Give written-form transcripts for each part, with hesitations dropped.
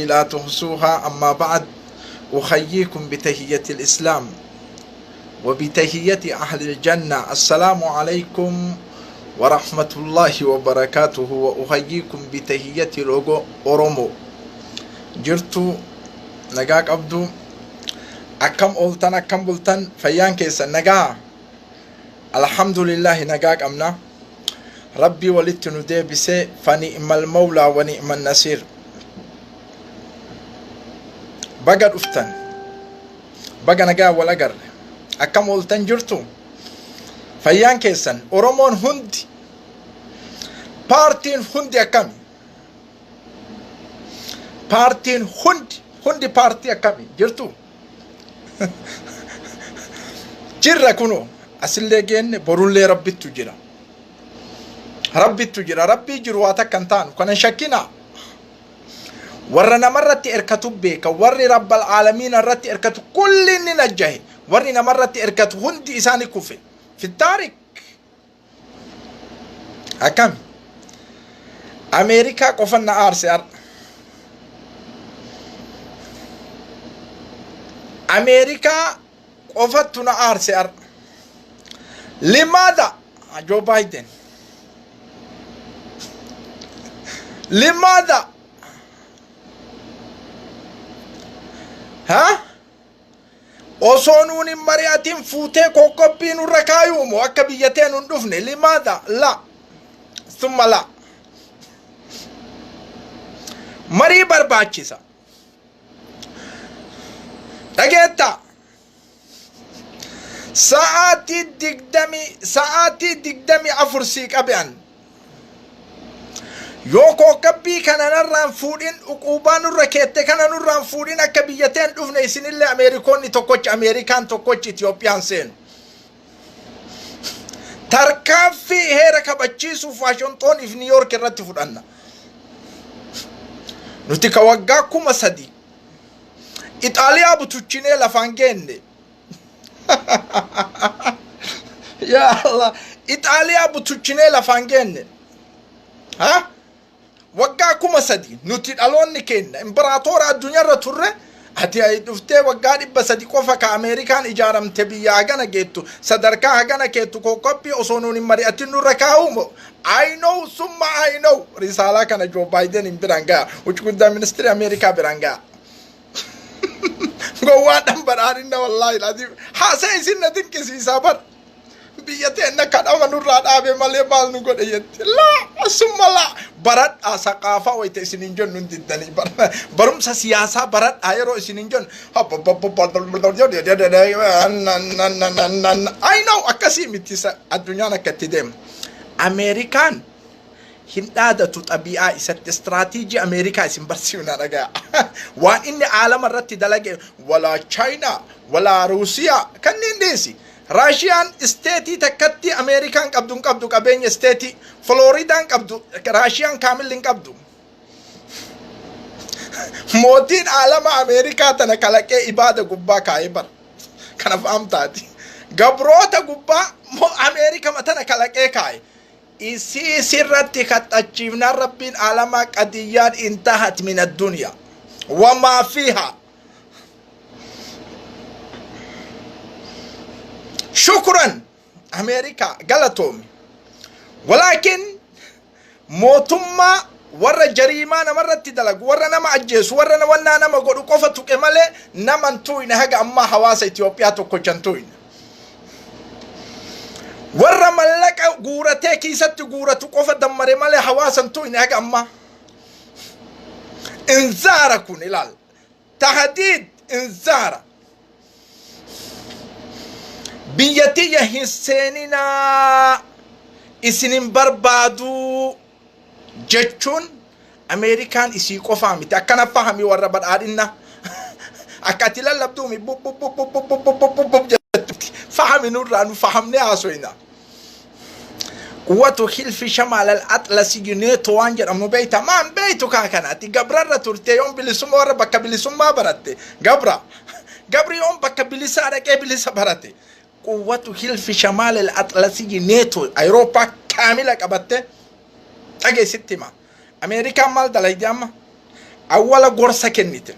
لا تحصوها. أما بعد، أحييكم بتحية الإسلام وبتحية أهل الجنة. السلام عليكم ورحمة الله وبركاته. وأحييكم بتحية لوغو أورومو. Jirtu, nagaa qabdu? Akkam ooltan, akkam bultan? Fayyaan keessan nagaa? Alhamdulillahi, nagaa qabna. Rabbii walitti nu deebisee. فنعم المولى ونعم النصير. Baga dhuftan, baga nagaa wal agarre. Akkam ooltan, jirtu, fayyaan keessan? Oromoon hundi, paartiin hundi akkami? Paartiin hundi, hundi paartii akkami jirtu? Jirra, kunoo asillee geenne. Borullee rabbittu jira, rabbittu jira. Rabbii jiru, waa takka hin taanu, kana hin shakkinaa. Warra namarratti erkatu beeka. Warri rabbal aalamiina irratti erkatu kulli ni najjahe. Warri namarratti erkatu hundi isaani kufe في التاريخ. Akkami? Ameerikaa qofan na aarse har'a. Ameerikaa qofattu na aarse har'a. لماذا Joe Biden? لماذا ha osoo nuun hin mari'atin fuutee kokkobbii nurra kaayuumo akka biyyatee nun dhufne? لماذا? لا ثم لا. Marii barbaachisa, dhageetta? Sa'aatii 24 sii qabe'an. Yoo kookabbii kana narraan fuudhin, uquubaa nurra keette kana nurraan fuudhin, akka biyyateen dhufne, isinillee Ameerikoonni tokkochi, Ameerikaan tokkochi Itiyoophiyaan seenu. Tarkaanfii heera kabachiisuuf Waashingtoniif New York irratti fudhanna. Nuti ka waggaa 3000 Ixaaliyaa butuchinee lafaan geenne. Yaa Allah, Ixaaliyaa butuchinee lafaan geenne. Ha? Waggaa 3000 nuti dhaloonni keenya imbiraatoora addunyaarra turre. Ati ayi dhuftee waggaa 300 qofa ka Ameerikaan ijaaramte biyya hagana geettu, sadarkaa hagana keettu, kokkobbii osoo nuun hin mari'atin nurra kaa'uumo? I know ثم I know. Risaalaa kana Joe Biden hin biraan ga'a. ውጭ ጉዳይ ministeera Ameerikaa biraan ga'a. Gowwaadhaan badhaadhinna, wallaahi laatiif haasee isin na dinqisiisaa bar. Biyya teenna kadhama nurraa dhaabe malee maal nu godhe jetti. لا ثم لا. Baradhaa, saqaafaa wayita isin hin jennu hin diddanii. Barumsa siyaasaa baradhaa yeroo isin hin jennu. I know, akkasii miti addunyaan akka itti deemu. Ameerikaan hin dhaadatu xabi'aa isatti. Istiraatiijii Ameerikaa isin barsiifna, dhagaa. Waan inni aalama irratti dalage, walaa Chaayinaa walaa Ruusiyaa kanneen dhiisi. Raashiyaan isteetii takkatti Ameerikaan qabdu hin qabdu. Qabeenya isteetii Flooridaan qabdu Raashiyaan kaamilli hin qabdu. Mootiin aalama Ameerikaa tana kalaqee ibaada gubbaa kaa'ee bara. Kana fahamtaati. Gabroota gubbaa Ameerikaa tana kalaqee kaa'e. Isii sirratti kaxachiifnaan rabbiin alamaa qadiyyaan انتهت من الدنيا وما فيها. شكرا Ameerikaa, galatoomi. ولكن mootummaa warra jariimaa namarratti dalagu, warra nama ajjeesu, warra wannaa nama godhu qofa tuqe malee nama hin tuyne. Haga ammaa hawaasa Itoophiyaa tokkocha hin tuyne. Warra mallaqa guuratee kiisatti guuratu qofa dammare malee hawaasa hin tuyne haga ammaa. إنذار kun ilaal, تهديد، إنذار. Biyya tiyya hin seeninaa, isin hin barbaaduu jechuun Ameerikaan isii qofaa miti. Akkana fahami, warra badhaadhinna akka ati lallabduumi bub bub bub bub bub bub bub bub jettuti fahami. Nurraa nu fahamnee haasoyna. قوة حلف شمال الأطلسي NATO waan jedhamu beeyta? Maan beeytu kaa kana? Ati gabrarra turte. Yoon bilisummaa, warra bakka bilisummaa baratte, gabra gabri yoon bakka bilisaa dhaqee bilisa barate. قوة حلف شمال الأطلسي NATO Awurooppaa kaamila qabatte. Dhageessitti hima, Ameerikaan maal dalaydi amma? Awwala gorsa kennite.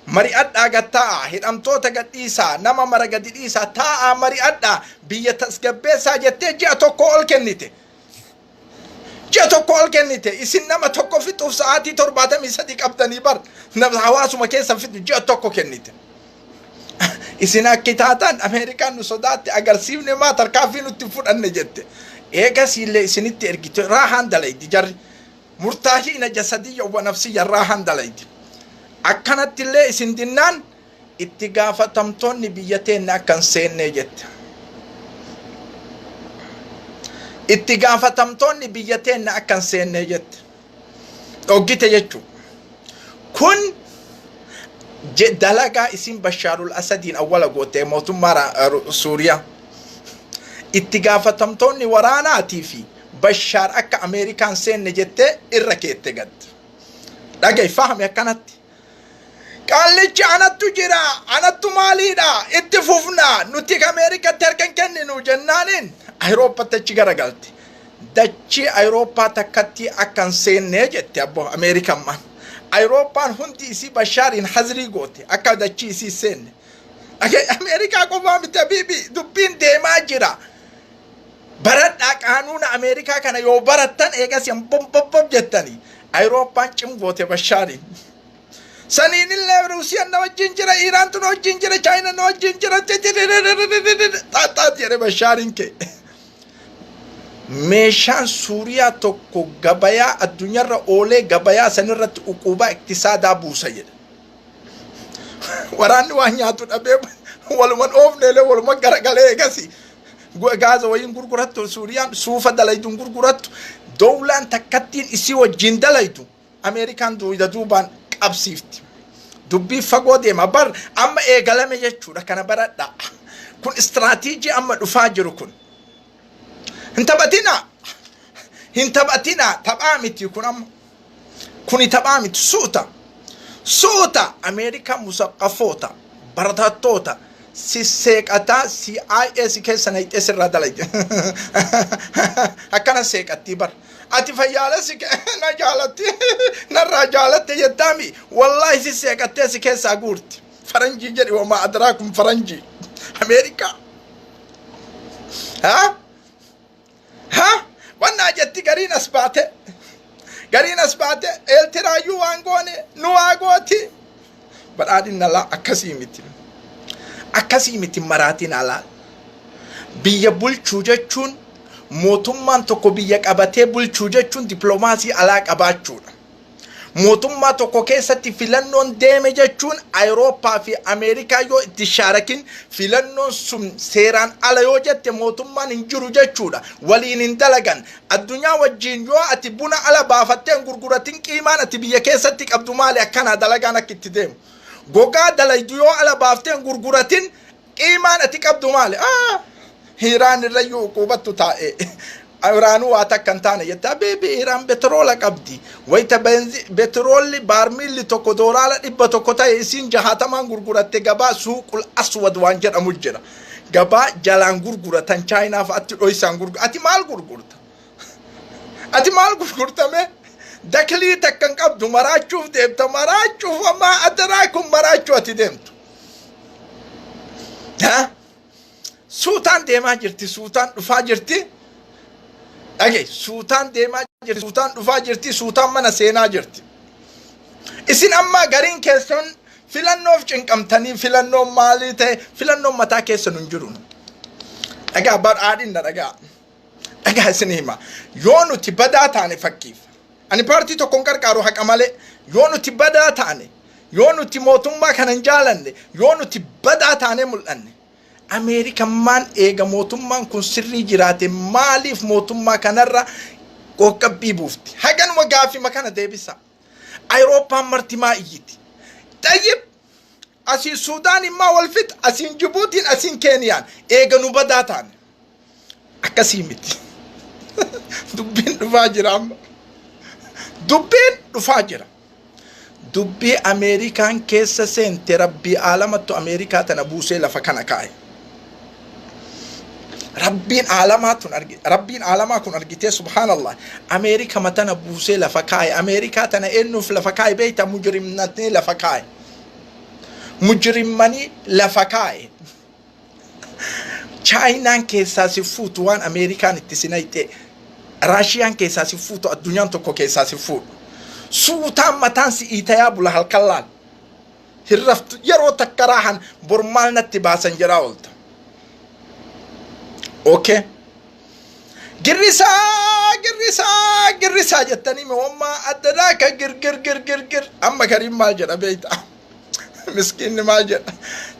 Mari'adhaa gad taa'aa, hidhamtoota gad dhiisaa, nama mara gadi dhiisaa, taa'aa mari'adhaa, biyya tasgabbeessaa jettee ji'a tokko ol kennite. Ji'a tokko ol kennite. Isin nama tokko fixuuf sa'aatii 73 qabdanii bar. Nama hawaasuma keessa fixu ji'a tokko kennite. Isin akki taatan Ameerikaan nu sodaatte agarsiifne maa tarkaanfii nutti hin fudhanne jette. Eegasiillee isinitti ergite raahaan dalaydi jarri. Murtaahiina jasadiyya wa nafsiyya raahaan dalaydi. Akkanatti illee isin dinnaan itti gaafatamtoonni biyya teenna akka hin seennee jette. Itti gaafatamtoonni biyya teenna akka hin seennee jette. Dhoggite jechuudha. Kun dalagaa isin Bashaarul Asadiin awwala goote mootummaa Suuriyaa. Itti gaafatamtoonni waraanaatii fi Bashaar akka Ameerikaan seenne jettee irra keette gad. Dhaga'i fahami akkanatti. Qaallichi anattu jira, anattu maaliidha, itti fufna, nuti Ameerikatti harka hin kenninu jennaaniin Awurooppatti achi garagalte. Dachii Awurooppaa takkatti akka hin seenne jette abbo Ameerikaan maan. Awurooppaan hundi isii Bashaariin hazrii goote akka dachii isii seenne. Ameerikaa qofaa miti habiibi, dubbiin deemaa jira. Baradhaa qaanuuna Ameerikaa kana yoo barattan eegas yan bob jettanii. Awurooppaan cim goote Bashaariin. Saniin illee Ruusiyaan na wajjin jira, Iiraantu na wajjin jira, Chaayinaan na wajjin jira, xaaxaat jedhe Bashaariin kee. Meeshaan Suuriyaa tokko gabayaa addunyaarra oolee gabayaa sanirratti uquubaa iktisaadaa buusa jedhe. Waraanni waan nyaatu dhabee waluman oofneelee waluman garagalee eegasi. Gaaza wayiin gurgurattu Suuriyaan suufa dalaydu hin gurgurattu. Dowlaan takkattiin isii wajjin dalaydu Ameerikaan duuda duubaan qabsiifti. Dubbii fagoo deema bar amma eegalame jechuudha kana baradhaa. Kun istiraatiijii amma dhufaa jiru kun. Hin taphatinaa. Hin taphatinaa taphaa miti kun amma. Kuni taphaa miti suuta. Suuta Ameerikaan musaqqafoota baratattoota sisseeqataa CIA si keessa naqxee sirraa dalagde. Akkana seeqattii bar. Ati fayyaalessi na jaalatti narraa jaalatte jettaami wallaahi sisseeqattee si keessaa guurti. Faranjii jedhi wamaa adraakum faranjii. Ameerikaa. Ha? Ha? Wannaa jetti gariin as baate. Gariin as baate eeltiraayyuu waan goone nu waa gooti. Badhaadhinni alaa akkasii miti. Akkasii miti maraatiin alaa. Biyya bulchuu jechuun mootummaan tokko biyya qabatee bulchuu jechuun dippiloomaasii alaa qabaachuudha. Mootummaa tokko keessatti filannoon deeme jechuun Awurooppaa fi Ameerikaa yoo itti shaarakin filannoon sun seeraan ala yoo jette mootummaan hin jiru jechuudha. Waliin hin dalagan. Addunyaa wajjin yoo ati buna ala baafattee hin gurguratin qiimaan ati biyya keessatti qabdu maali akkanaa dalagaan akka itti deemu. Gogaa dalaydu yoo ala baaftee hin gurguratin qiimaan ati qabdu maali? Iraan irrayyuu uquubattu taa'e. Iraanuu waa takka hin taane jette. Habiibi Iraan betroola qabdi. Wayita betroolli baarmiilli tokko doolaara 100 ta'e isiin 60n gurguratte gabaa suuqul aswad waan jedhamu jira. Gabaa jalaan gurguratan Chaayinaa fa'aatti dhoysaan gurgura. Ati maal gurgurta? Ati maal gurgurtame? Daklii takka hin qabdu maraachuuf deemta. Maraachuuf ammaa adaraa kun maraachuu ati deemtu. Ha? Suutaan deemaa jirti, suutaan dhufaa jirti. Dhagee, suutaan deemaa jirti, suutaan dhufaa jirti, suutaan mana seenaa jirti. Isin amma gariin keessan filannoof cinqamtanii filannoon maalii ta'e filannoon mataa keessan hin jiru. Dhagaa badhaadhinna dhagaa. Dhagaa isin hima. Yoo nuti badaa taane fakkiif. Ani paartii tokko hin qarqaaru haqa malee. Yoo nuti badaa taane, yoo nuti mootummaa kana hin jaalanne, yoo nuti badaa taanee mul'anne. Ameerikaan maan eega mootummaan kun sirrii jiraate maaliif mootummaa kanarra qoqqabbii buufti? Haganuma gaafima kana deebisa. Awurooppaan marti maa iyyiti? Xayyib asiin Suudaan immaa wal fixa, asiin Jibuutiin, asiin Keeniyaan eega nu badaa taane. Akkasii miti. Dubbiin dhufaa jira amma. Dubbiin dhufaa jira. Dubbii Ameerikaan keessa seente rabbii aalamattu Ameerikaa tana buusee lafa kana kaa'e. Rabbiin aalamaa tun argi, Rabbiin aalamaa kun argitee, subhaanallah, Ameerika matana buusee lafa kaaye. Ameerikaa tana eenyuuf lafa kaaye beeyta? Mujrimnatee lafa kaaye, mujrimmanii lafa kaaye. Chaayinaan keessaa si fuutu, waan Ameerikaan itti si nayxe, Raashiyaan keessaa si fuutu, addunyaan tokko keessaa si fuudhu. Suutaan mataan si iitayaa bula, halkan laal hin raftu. Yeroo takka raahan, bor maal natti baasan jedhaa oolta. Okay. Girrisaa, girrisaa, girrisaa jettanii mi'oommaa adda ka girgir girgir gir. Amma gariin maal jedha beeyta? Miskiinni maal jedha?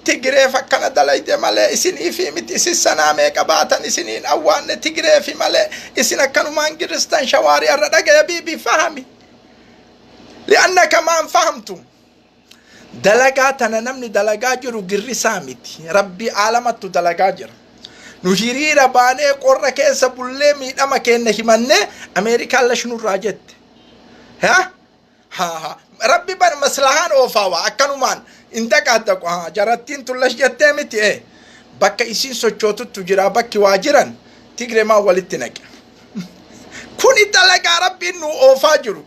Tigireef akkana dalayde malee isiniifi miti. Isin sanaa meeqa baatan isiniin awwaanne Tigireefi malee. Isin akkanumaan girristan shawaarii irra dhagaya biibii fahami. Li'annaka maan fahamtu. Dalagaa tana namni dalagaa jiru girrisaa miti. Rabbii aalamattu dalagaa jira. Nu hiriira baanee, qorra keessa bullee, miidhama keenya himannee, Ameerikaan lashnurraa jette. Ha? Ha ha. Rabbi bar maslahaan oofaa waa akkanumaan hin daqaaddaqu. Ha, jarattiin tun lash jettee miti ee. Bakka isiin sochootuttu jira, bakki waa jiran Tigree maan walitti naqe. Kuni dalagaa Rabbiin nu oofaa jiru.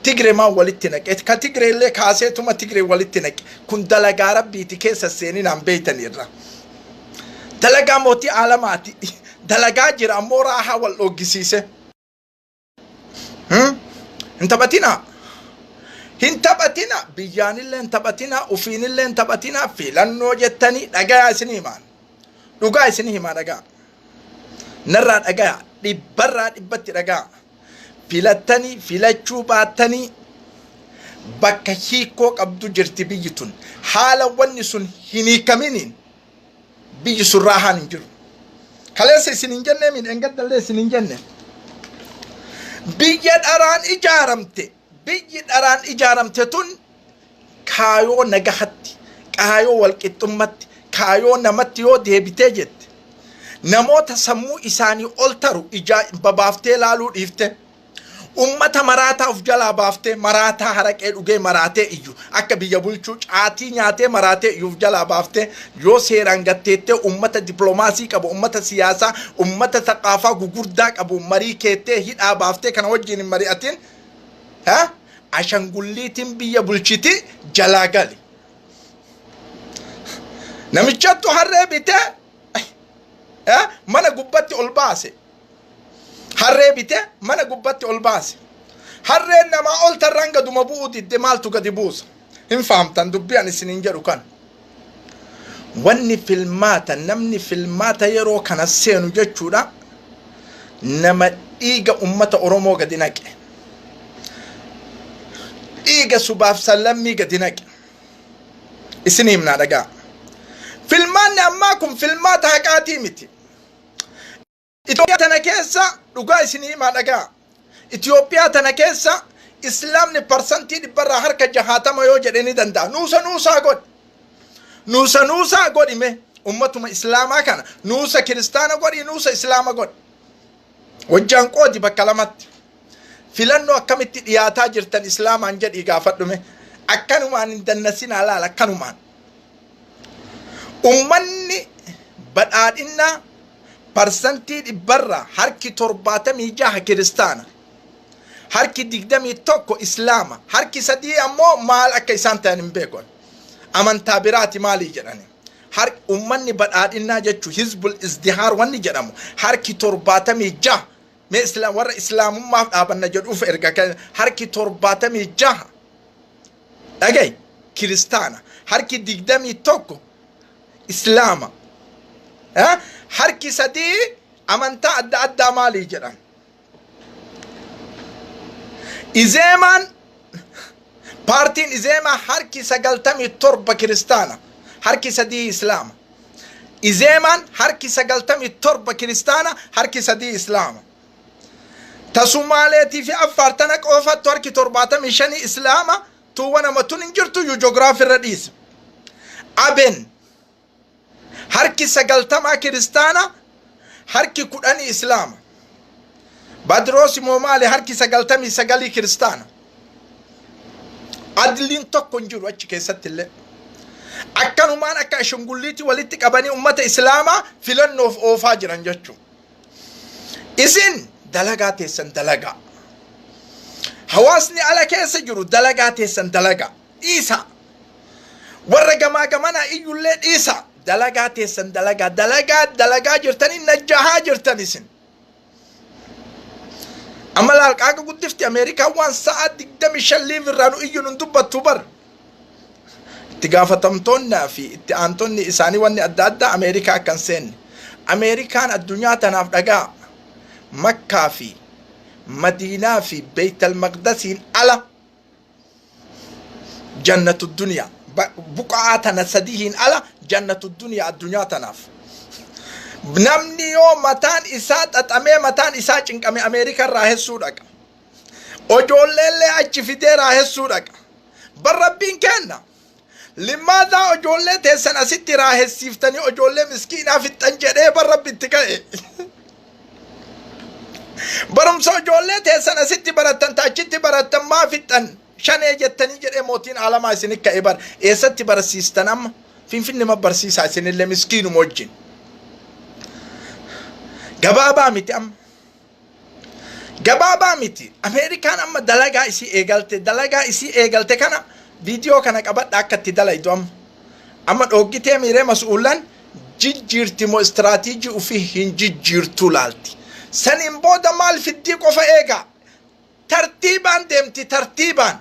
Tigree maan walitti naqe? Ka Tigree illee kaaseetuma Tigree walitti naqe. Kun dalagaa Rabbiiti, keessa seeninaan beeytan irra. Dalagaa mootii aalamaati. Dalagaa jira ammoo raahaa wal dhoggisiise. Hin taphatinaa. Hin taphatina. Biyyaanillee hin taphatina. Ufiinillee hin taphatina. Filannoo jettanii dhagayaa isinii himaan. Dhugaa isinii himaa, dhagaa. Narraa dhagayaa. Dhibbarraa dhibbatti dhagaa. Filattanii filachuu baattanii bakka hiikoo qabdu jirti biyyi tun. Haala wanni sun hin hiikaminiin biyyi sun raahaan hin jiru. Kaleessa isin hin jenne min, engaddallee isin hin jenne. Biyya dharaan ijaaramte, biyyi dharaan ijaaramte tun kaayoo nagahatti, kaayoo walqixxummatti, kaayoo namatti yoo deebitee jette, namoota sammuu isaanii ol taru ijaa babaaftee laaluu dhiifte, ummata maraataa of jalaa baaftee, maraataa haraqee dhugee maraatee iyyu akka biyya bulchuu, caatii nyaatee maraatee iyyuu of jalaa baaftee, yoo seeraan gatteettee ummata dippiloomaasii qabu, ummata siyaasaa, ummata thaqaafaa gugurdaa qabu marii keettee hidhaa baaftee kana wajjin hin mari'atin, ha, ashangulliitiin biyya bulchiti jalaa gali. Namichattu harree bitee mana gubbatti ol baase. Harree bitee mana gubbatti ol baase. Harreen namaa ol tarraan gaduma bu'uu didde, maaltu gadi buusa? Hin fahamtan dubbii ani isiniin jedhu kan. Wanni filmaata, namni filmaata yeroo kana seenu jechuudha, nama dhiiga ummata Oromoo gadi naqe. Dhiiga subaaf sallammii gadi naqe. Isin himnaa, dhagaa. Filmaanni ammaa kun filmaata haqaatii miti. Itoophiyaa tana keessa, dhugaa isinii himaa, dhagaa. Itoophiyaa tana keessa Islaamni 60% yoo jedhe ni danda'a. Nuusa nuusaa godhi. Nuusa nuusaa godhi mee. Ummatuma Islaamaa kana nuusa kiristaana godhi, nuusa Islaama godhi. Wajjaan qoodi bakka lamatti. Filannoo akkamitti dhiyaataa jirtan Islaamaan jedhii gaafadhume. Akkanumaan hin dannasinaa, laala akkanumaan. Ummanni badhaadhinnaa 76% kiristaana. Harki 21 Islaama. Harki 3 ammoo maal akka isaan ta'an hin beeku. Amantaa biraati maalii jedhani. Ummanni badhaadhinnaa jechuun Hizbul Izdihaar wanni jedhamu harki 76 mee islaam warra Islaamummaaf dhaabanna jedhuuf erga harki 76, dhagay, kiristaana, harki 21 Islaama, harki 3 amantaa adda addaa maalii jedhan. Izeemaan, paartiin Izeemaa harki 97 kiristaana, harki 3 Islaama. Izeemaan harki 97 kiristaana, harki 3 Islaama. Ta Sumaaleetii fi Affaar tana qofattu harki 75 Islaama. Tuuwwan amattuun hin jirtu iyyuu joogiraafii irra dhiisa. Aben harki 90 kiristaana, harki 10 Islaama. Badroos immoo maali, harki 99 kiristaana. Adliin tokko hin jiru achi keessatti illee. Akkanumaan akka ashungulliitti walitti qabanii ummata Islaamaa filannoof oofaa jiran jechuudha. Isin dalagaa teessan dalagaa. Hawaasni ala keessa jiru dalagaa teessan dalagaa. Dhiisaa. Warra gamaa gamanaa iyyullee dhiisaa. Dalagaa teessan dalagaa. Dalagaa dalagaa jirtanii najjahaa jirtan isin. Amma laal qaaqa guddifti Ameerikaan waan sa'a 25 live irraa nu iyyu nun dubbattu bar. Itti gaafatamtoonnaa fi itti aantonni isaanii wanni adda addaa Ameerikaa akka hin seenne. Ameerikaan addunyaa tanaaf dhagaa Makkaa fi Madiinaa fi Beeytal Maqdasiin ala jannatu duniyaa buqa'aa tana sadihiin ala jannatu duniyaa addunyaa tanaaf. Namni yoo mataan isaa xaxamee mataan isaa cinqame Ameerikaa irraa hessuu dhaqa. Ojoolleellee achi fidee raahessuu dhaqa. Bar Rabbiin kenna. Limaadaa ojoollee teessan asitti raahessiiftanii ojoollee miskiinaa fixxan jedhee bar Rabbi itti ka'e. Barumsa ojoollee teessan asitti barattan taachitti barattan maa fixxan shanee jettanii jedhee mootiin aalamaa isin ka'e bar eessatti barsiistan amma Finfinne ma barsiisaa isinillee miskiinuma wajjin. Gabaabaa miti amma. Gabaabaa miti. Ameerikaan amma dalagaa isii eegalte, dalagaa isii eegalte kana viidiyoo kana qabadha akka itti dalaydu amma. Amma dhooggitee miiree mas'uulan jijjiirti moo istiraatiijii ofii hin jijjiirtuu laalti. Saniin booda maal fiddii qofa eegaa. Tartiibaan deemti tartiibaan.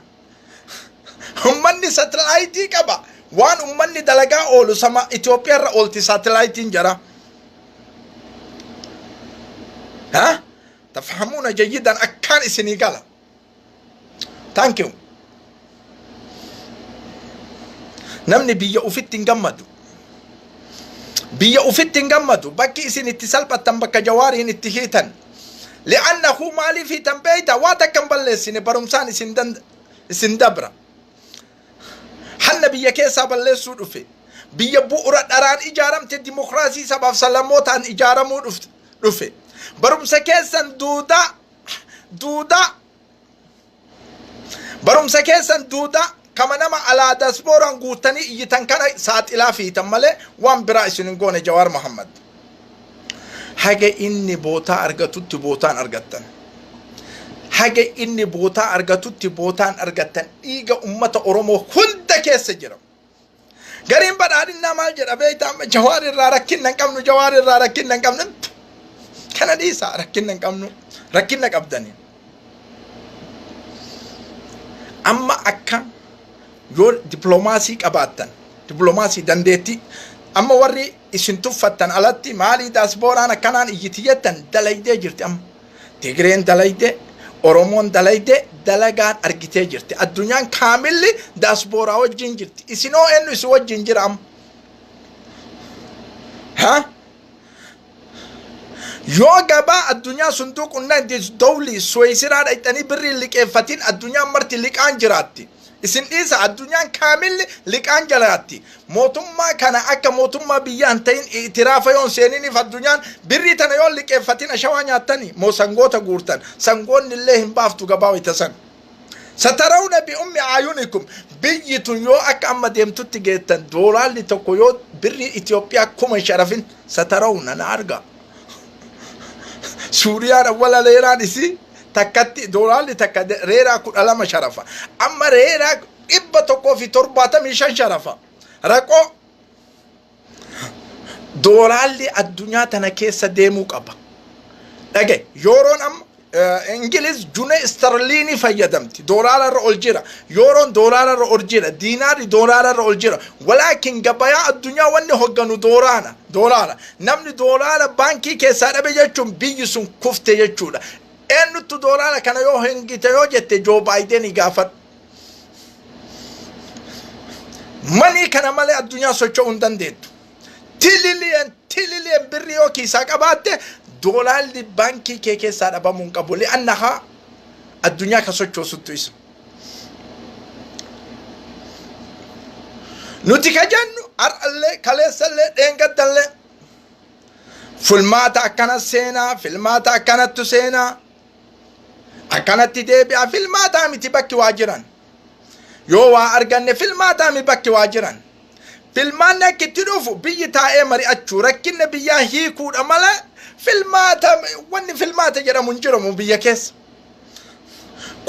Ummanni satilaayitii qaba. Waan ummanni dalagaa oolu sama Itoophiyaa irra oolti saatilaayitiin jara. Ha? Tafhamuuna jayyidan akkaan isinii gala. Thank you. Namni biyya ufitti hin gammadu. Biyya ufitti hin gammadu. Bakki isin itti salphattan bakka Jawaariin itti hiitan. Li'annahu maaliif hiitan beeyta? Waa takka hin balleessine barumsaan isin isin dabra. Hanna biyya keessaa balleessuu dhufe. Biyya bu'ura dharaan ijaaramte dimokiraasii sabaaf salamootaan ijaaramuu dhufe. Barumsa keessan duudaa duudaa Barumsa keessan duudaa kama nama alaa dasbooraan guuttanii iyyitan kana saaxilaa fiitan malee waan biraa isin hin goone Jawaar Mohammad. Haga inni bootaa argatutti bootaan argattan. Haga inni bootaa argatutti bootaan argattan dhiiga ummata Oromoo hunda keessa jira. Gariin badhaadhinnaa maal jedha beektaa amma Jawaar irraa rakkinna hin qabnu, Jawaar irraa rakkinna hin qabnu. Kana dhiisaa, rakkinna hin qabnu, rakkinna qabdanii. Amma akka yoo dippiloomaasii qabaattan, dippiloomaasii dandeettii amma warri isin tuffattan alatti maalii daasbooraan akkanaan iyyiti jettan dalaydee jirti amma. Tigreen dalayde, Oromoon dalayde, dalagaan argitee jirti. Addunyaan kaamilli daasbooraa wajjin jirti. Isinoo eenyu isin wajjin jira amma? Ha? Yoo gabaa addunyaa sunduuqun dawlii Suweesiraa dhaqxanii birrii liqeeffatin addunyaan marti liqaan jiraatti. Isin dhiisa, addunyaan kaamilli liqaan jalaatti. Mootummaa kana akka mootummaa biyyaa hin ta'in i'tiraafa yoo hin seeniniif addunyaan birrii tana yoo hin liqeeffatin ashawaa nyaattani moo sangoota guurtan, sangoonni illee hin baaftu gabaa wayta san. Satarawna bi ummi aayunikum, biyyi tun yoo akka amma deemtutti geettan doolaalli tokko yoo birrii Itoophiyaa 1000 hin sharafin satarawna na argaa. Suuriyaan awwala reeraan isii takkatti doolaalli takka reeraa 12 sharafa. Amma reeraa 175 sharafa. Raqoo doolaalli addunyaa tana keessa deemuu qaba. Dhage yooroon amma Ingiliz junee istarliinii fayyadamti. Doolaara irra ol jira. Yooroon doolaara irra ol jira. Diinaarri doolaara irra ol jira. Walaakin gabayaa addunyaa wanni hogganu doolaara. Doolaara. Namni doolaara baankii keessaa dhabe jechuun biyyi sun kufte jechuudha. Eenyuttu doolaara kana yoo hingite yoo jette Joo Baayidenii gaafadhu. Manii kana malee addunyaa socho'uu hin dandeettu. Tililiyen tililiyen birrii yoo kiisaa qabaatte doolaalli baankii kee keessaa dhabamuu hin qabu. Li'annahaa addunyaa ka sochoosuttu isa. Nuti ka jennu har'allee kaleessallee dheengaddallee filmaata akkana seenaa, filmaata akkanattu seenaa, akkanatti deebi'a, filmaataa miti bakki waa jiran. Yoo waa arganne filmaataa mi bakki waa jiran. Filmaanni akka itti dhufu biyyi taa'ee mari'achuu, rakkinna biyyaa hiikuudha malee filmaata, wanni filmaata jedhamu hin jiramu biyya keessa.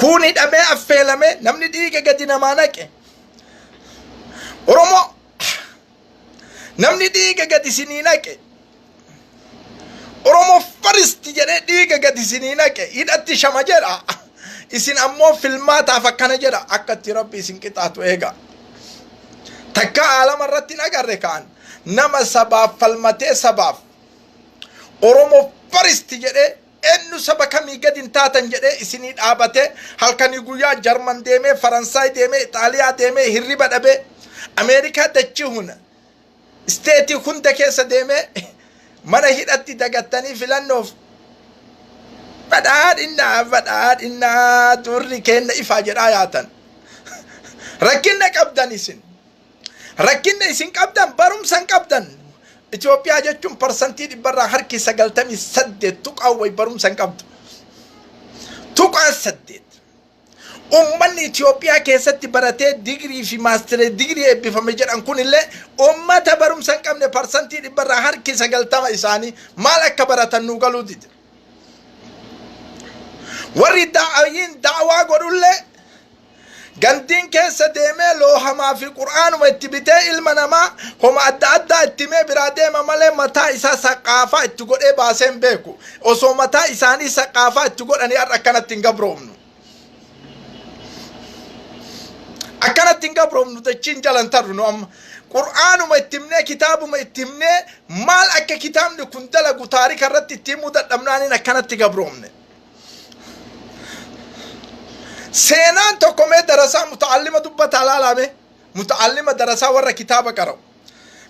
Kuun hidhamee affeelamee namni dhiiga gadi namaa naqe. Oromoo, namni dhiiga gadi isinii naqe, Oromoo first jedhee dhiiga gadi isinii naqe hidhatti shama jedha. Isin ammoo filmaataaf akkana jedha. Akka itti Rabbi isin qixaatu eega. Takka aalama irratti hin agarre kaan nama sabaaf falmatee, sabaaf Oromoo first jedhee, eenyu saba kamii gadi hin taatan jedhee isinii dhaabatee, halkanii guyyaa Jarman deemee, Faransaay deemee, Ixaaliyaa deemee, hirriba dhabee, Ameerikaa dachii huna state hunda keessa deemee mana hidhatti dagattanii filannoof badhaadhinnaa badhaadhinnaa durri kenna ifaa jedhaa yaatan. Rakkinna qabdan isin. Rakkinna isin qabdan barumsa hin qabdan. Itoophiyaa jechuun 100% harki 98 tuqaa wayi barumsa hin qabdu. Tuqaa saddeet. Uummanni Itoophiyaa keessatti baratee digirii fi maastiree digirii eebbifame jedhan kunillee uummata barumsa hin qabne. 90% harki isaanii maal akka baratan nuu galuu dide. Warri daa'iin da'waa godhullee gandiin keessa deemee loohamaa fi qur'aanuma itti bitee, ilma namaa homa adda addaa itti himee biraa deema malee mataa isaa saqaafaa itti godhee baasee hin beeku. Osoo mataa isaanii saqaafaa itti godhanii har'a akkanatti hin gabroomnu. Akkanatti hin gabroomnu, dachiin jalan tarru nu amma. Qur'aanuma itti himnee, kitaabuma itti himnee, maal akka kitaabni kun dalagu taarika irratti itti himuu dadhabnaaniin akkanatti gabroomne. Seenaan tokko mee darasaa muta'allima dubbataa laalame, muta'allima darasaa warra kitaaba qara'u.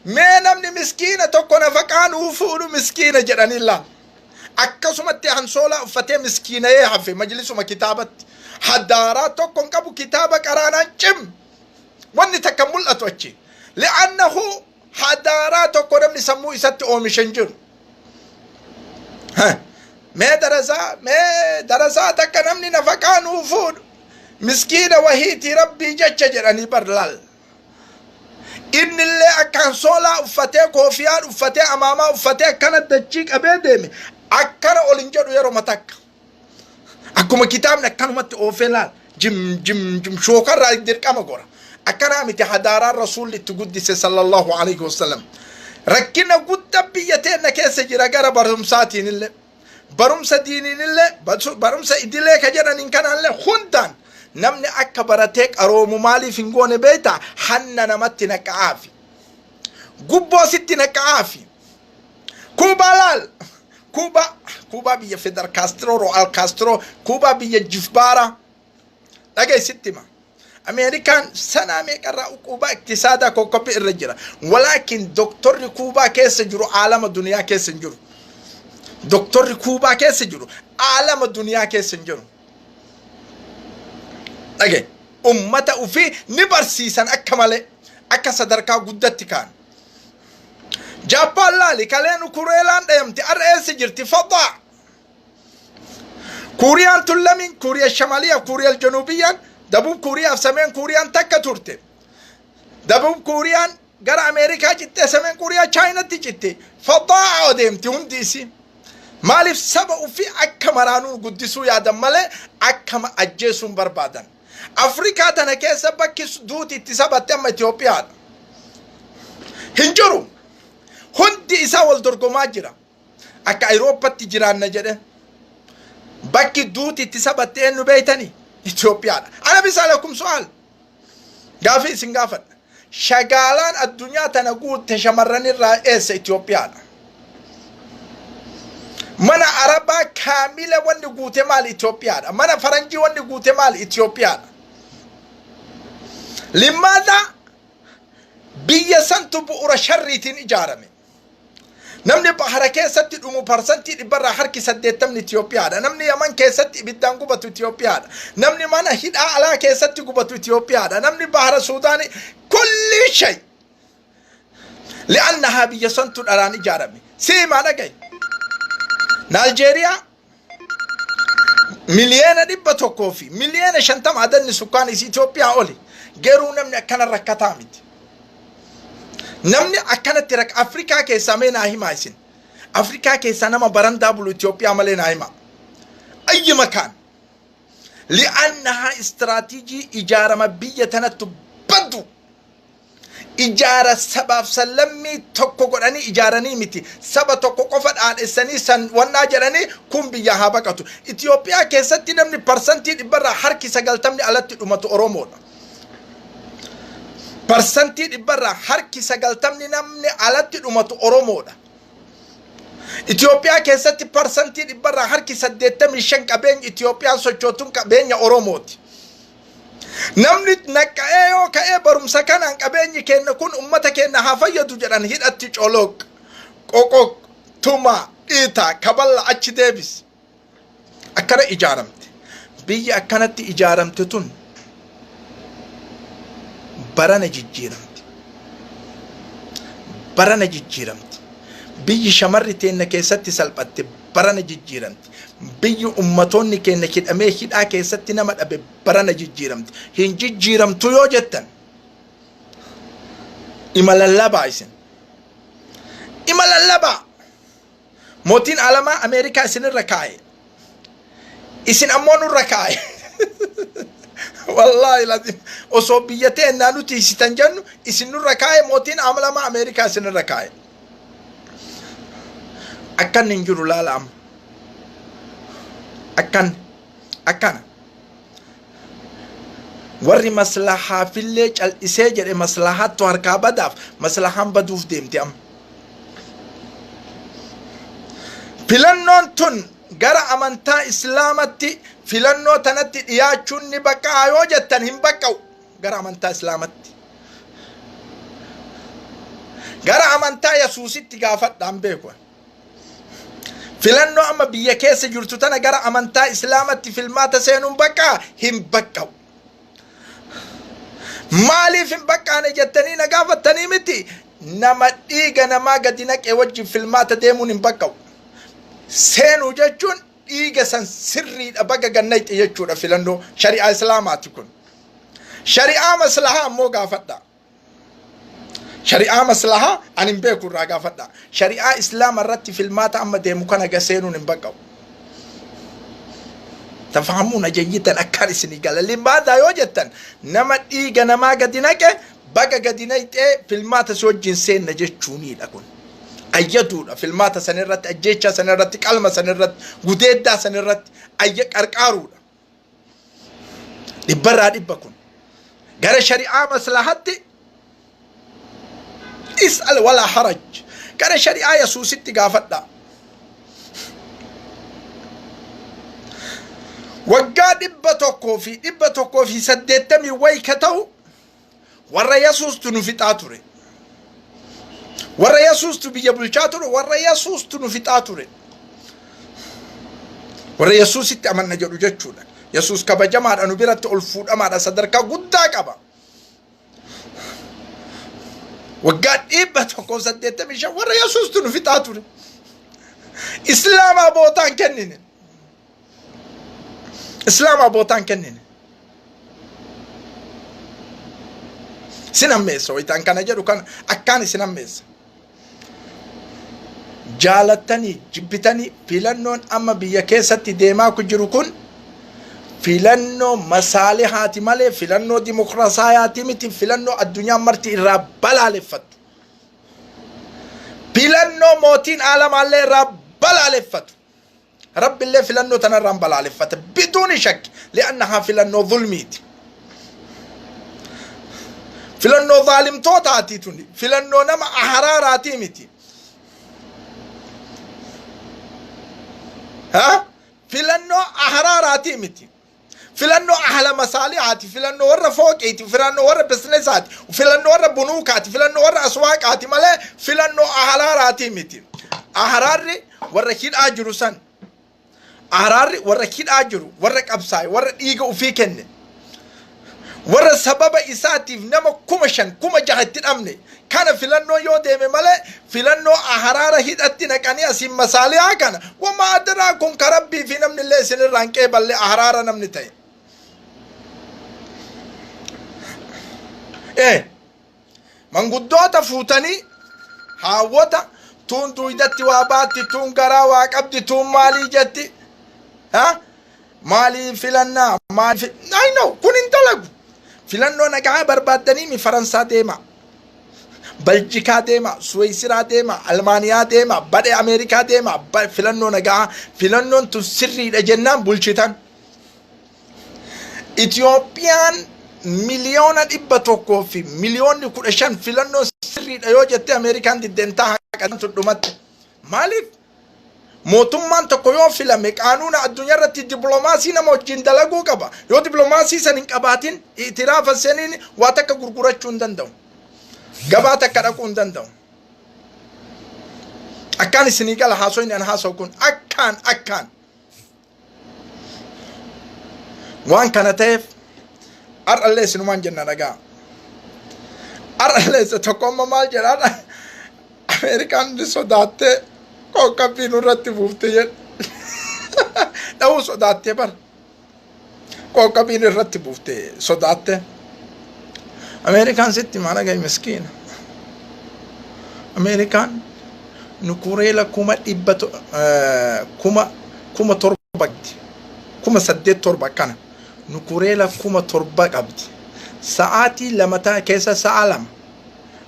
Mee namni miskiina tokko nafaqaa nuu fuudhu miskiina jedhanii laal. Akkasumatti hansoolaa uffatee miskiina'ee hafe majlisuma kitaabatti. Hadaaraa tokko hin qabu, kitaaba qaraanaan cim. Wanni takka mul'atu achi. Li'annahu hadaaraa tokko namni sammuu isatti oomishe hin jiru. Mee darasaa, mee darasaa takka namni nafaqaa nuu fuudhu miskiina wahiitii Rabbii jecha jedhanii bar laal. Innillee akka hansoolaa uffatee, koofiyaan uffatee, amaamaa uffatee, akkana dachii qabee deeme, akkana ol hin jedhu yeroo takka. Akkuma kitaabni akkanumatti oofee laal, jim jim jim shookarraa dirqama gora. Akkanaa miti hadaaraan Rasuulli itti guddise sallallahu alaihi wasallam. Rakkina guddaa biyya teenna keessa jira gara barumsaatiin illee. Barumsa diiniin illee, barumsa idilee ka jedhaniin kanaallee hundaan namni akka baratee qaroomu maaliif hin goone beektaa? Hanna namatti naqa'aafi. Gubboo sitti naqa'aafi. Kuubaa laal. Kuubaa, Kuubaa biyya Fidel Castro, Raul Castro, Kuubaa biyya Jifbaara. Dhageessitti hima. Ameerikaan sanaa meeqarraa uquubaa iktisaadaa kokkophi irra jira. Walaakin doktorri Kuubaa keessa jiru aalama duniyaa keessa hin jiru. Doktorri Kuubaa keessa jiru aalama duniyaa keessa hin jiru. Dhage, ummata ofii ni barsiisan akka malee, akka sadarkaa guddatti kaan. Jaappaan laali, kaleen kureelaan dhayamti, har'a eessa jirti? Fadaa. Kuuriyaan tun lamiin, Kuuriya Shamaliya, Kuuriya Januubiyyaan, Dabub Kuuriyaaf Sameen Kuuriyaan takka turte. Dabub Kuuriyaan gara Ameerikaa cittee, Sameen Kuuriyaa Chaayinatti citte. Fadaa adeemti hundi isii. Maaliif? Saba ofii akka maraanuu guddisuu yaadan malee akka ajjeesuun barbaadan. Afrikaa tana keessa bakki duuti itti sabatte amma Itoophiyaadha. Hin jiru. Hundi isaa wal dorgomaa jira. Akka Awurooppatti jiraanna jedhe. Bakki duuti itti sabatte eenyu beeytanii? Itoophiyaadha. Ana bisalakum su'aal. Gaafii isin gaafadha. Shagaalaan addunyaa tana guutte shamarran irraa eessa? Itoophiyaadha. Mana Arabaa kaamila wanni guute maali? Itoophiyaadha. Mana Faranjii wanni guute maali? Itoophiyaadha. Limaadha biyya santu bu'uura sharriitiin ijaarame. Namni bahara keessatti dhumu 80% harki Itoophiyaadha. Namni Yaman keessatti ibiddaan gubatu Itoophiyaadha. Namni mana hidhaa alaa keessatti gubatu Itoophiyaadha. Namni bahara Suudaanii kulli shay. Li'annahaa biyya santu dharaan ijaarame. Siimaa dhagaye. Naaljeeriyaa 150,000,000 adanni sukkaan isii Itoophiyaa oli. Garuu namni akkana rakkataa miti. Namni akkanatti rak Afrikaa keessaa mee naa himaa isin. Afrikaa keessaa nama barandaa bulu Itoophiyaa malee naa himaa. Ayyi makaan. Li'annahaa istiraatiijii ijaarama biyya tanattu baddu. Ijaara sabaaf sallammii tokko godhanii ijaaranii miti. Saba tokko qofa dhaadhessanii san wannaa jedhanii kun biyya haa baqatu. Itoophiyaa keessatti namni parsantii dhibbarraa harki 90ni alatti dhumatu Oromoodha. Parsantii dhibbarraa harki 90ni namni alatti dhumatu Oromoodha. Itoophiyaa keessatti parsantii dhibbarraa harki 85 qabeenya Itoophiyaan sochootuun qabeenya Oromooti. Namni naqqa'ee yoo ka'ee barumsa kanaan qabeenyi keenya kun ummata keenya haa fayyadu jedhan hidhatti coloq, qoqoq, tumaa, dhiitaa, kaballa achi deebisi. Akkana ijaaramte. Biyyi akkanatti ijaaramte tun barana jijjiiramte. Barana jijjiiramte. Biyyi shamarri teenna keessatti salphatte barana jijjiiramte. Biyyi ummatoonni keenya hidhamee hidhaa keessatti nama dhabe barana jijjiiramte. Hin jijjiiramtu yoo jettan ima lallabaa isin. Ima lallabaa. Mootiin alamaa Ameerikaa isinirra kaa'e. Isin ammoo nurra kaa'e. Wallaahi lazim osoo biyya teennaa nuti isitan jennu isin nurra kaa'e, mootiin alamaa Ameerikaa isinirra kaa'e. Akkan hin jiru laala amma. Akkan akkana. Warri maslahaafillee cal'isee jedhe maslahaattu harkaa badaaf maslahaan baduuf deemti amma. Filannoon tun gara amantaa Islaamatti filannoo tanatti dhiyaachuun ni baqqa'a yoo jettan hin baqqa'u gara amantaa Islaamatti. Gara amantaa Yesuusitti gaafadhaan beeku. Filannoo amma biyya keessa jirtu tana gara amantaa Islaamatti filmaata seenuun baqqa'a hin baqqa'u. Maaliif hin baqqaane jettanii na gaafattanii miti, nama dhiiga namaa gadi naqe wajjin filmaata deemuun hin baqqa'u. Seenuu jechuun dhiiga san sirriidha baga gannayxe jechuudha filannoo shari'aa Islaamaati kun. Shari'aa maslahaa ammoo gaafadha. Shari'aa maslahaa ani hin beeku irraa gaafadha. Shari'aa Islaama irratti filmaata amma deemu kana ga seenuun hin baqqa'u. Tafahamuuna jayyitan akkaan isinii gala. Limaadaa yoo jettan nama dhiiga namaa gadi naqe baga gadi naqxee filmaata si wajjin seenna jechuunidha kun. Ayyaduudha filmaata san irratti, ajjeechaa san irratti, qalma san irratti, gudeeddaa san irratti ayya qarqaaruudha. Dhibbarraa dhibba kun. Gara shari'aa maslahatti is'al walaa haraj. Gara shari'aa Yesuusitti gaafadhaa. Waggaa 180 wayi ka ta'u warra Yesuustu nu fixaa ture. Warra Yesuustu biyya bulchaa ture, warra Yesuustu nu fixaa ture. Warra Yesuusitti amanna jedhu jechuudha. Yesuus kabajamaadha, nu biratti ol fuudhamaadha, sadarkaa guddaa qaba. Waggaa 185 warra Yesuustu nu fixaa ture. Islaamaa bootaan kennine. Islaamaa bootaan kennine. Isin hammeessa wayitaan kana jedhu kana akkaan isin hammeessa. Jaalattanii jibbitanii filannoon amma biyya keessatti deemaa jiru kun filannoo masaalihaati malee filannoo dimokiraasaayaati miti, filannoo addunyaan marti irraa balaaleffattu. Filannoo mootiin aalamaallee irraa balaaleffatu. Rabbillee filannoo tanarraan balaaleffata biduuni shakki, li'annahaa filannoo zulmiiti. Filannoo zaalimtootaati tuni, filannoo nama aharaaraatii miti. Ha? Filannoo aharaaraatii miti. Filannoo ahla masaalihaati, filannoo warra fooqiiti, filannoo warra bisnesaati, filannoo warra bunuukaati, filannoo warra aswaaqaati malee filannoo aharaaraatii miti. Aharaarri warra hidhaa jiru san. Aharaarri warra hidhaa jiru, warra qabsaa'e, warra dhiiga ufii kenne, warra sababa isaatiif nama 5000, 6000 itti dhabne. Kana filannoo yoo deeme malee filannoo aharaara hidhatti naqanii asiin masaalihaa kana wama adraa kun ka Rabbii fi namni illee isinirraa hin qeeballe aharaara namni ta'e. Manguddoota fuutanii, haawwota tuun duuydatti waa baatti, tuun garaa waa qabdi, tuun maalii jetti, ha maalii filannaa maali? I know, kun hin dalagu. Filannoo nagaa barbaaddanii mi Faransaa deema, Baljikaa deema, Suweesiraa deema, Almaaniyaa deema, badhe Ameerikaa deema. Filannoo nagaa, filannoon tun sirriidha jennaan bulchitan. Itiyoophiyaan 115,000,000 filannoon sirriidha yoo jette, Ameerikaan diddentaa haqatu dhumatti. Maaliif? Mootummaan tokko yoo filame, qaanuuna addunyaa irratti dippiloomaasii nama wajjin dalaguu qaba. Yoo dippiloomaasii san hin qabaatin, itiraafa saniin waa takka gurgurachuu hin danda'u. Gabaa takka dhaquu hin danda'u. Akkaan isinii gala haasoyni an haasa'u kun akkaan akkaan. Waan kana ta'eef har'allee isinumaan jenna, dhagaa. Har'allee isa tokko amma maal jedhaa? Ameerikaan ni sodaattee qoqqabbii nurratti buufte jedhe. Dha'uu sodaattee bar. Qoqqabbiin irratti buufte sodaatte. Ameerikaan sitti maal dhagahi, miskiina. Ameerikaan nukureela 700,000, 7,000 qabdi. 8,000 7 akkana. Nukureela 7,000 qabdi. Sa'aatii 2 keessa, sa'a 2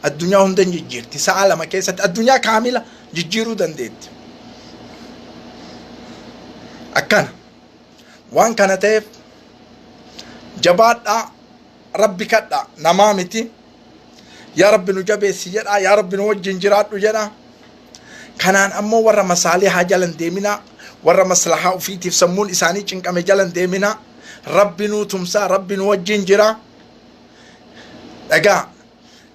addunyaa hunda hin jijjiirti. Sa'a 2 keessatti addunyaa kaamila jijjiiruu dandeetti. Akkana. Waan kana ta'eef jabaadhaa, Rabbi kadhaa, namaa miti. Yaa Rabbi nu jabeessi jedhaa, yaa Rabbi nu wajjin jiraadhu jedhaa. Kanaan ammoo warra masaalihaa jalan deeminaa, warra maslahaa ofiitiif sammuun isaanii cinqame jalan deeminaa. Rabbi nuu tumsaa, Rabbi nu wajjin jira. Dhagaa.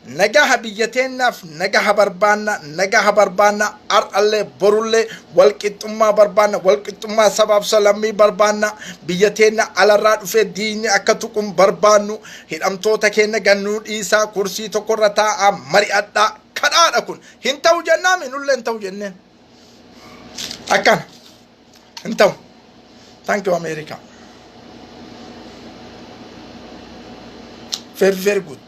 Nagaha biyya teennaaf nagaha barbaanna, nagaha barbaanna, har'allee borullee walqixxummaa barbaanna, walqixxummaa sabaaf lammii barbaanna, biyya teenna alarraa dhufee diinni akka tuqun barbaannu, hidhamtoota keenya gannuu dhiisaa, kursii tokkorra taa'aa mari'adhaa, kadhaadha. Kun hin ta'u jennaami, nullee hin ta'u jenneen. Akkana hin ta'u. Thank you, America. Very, very good.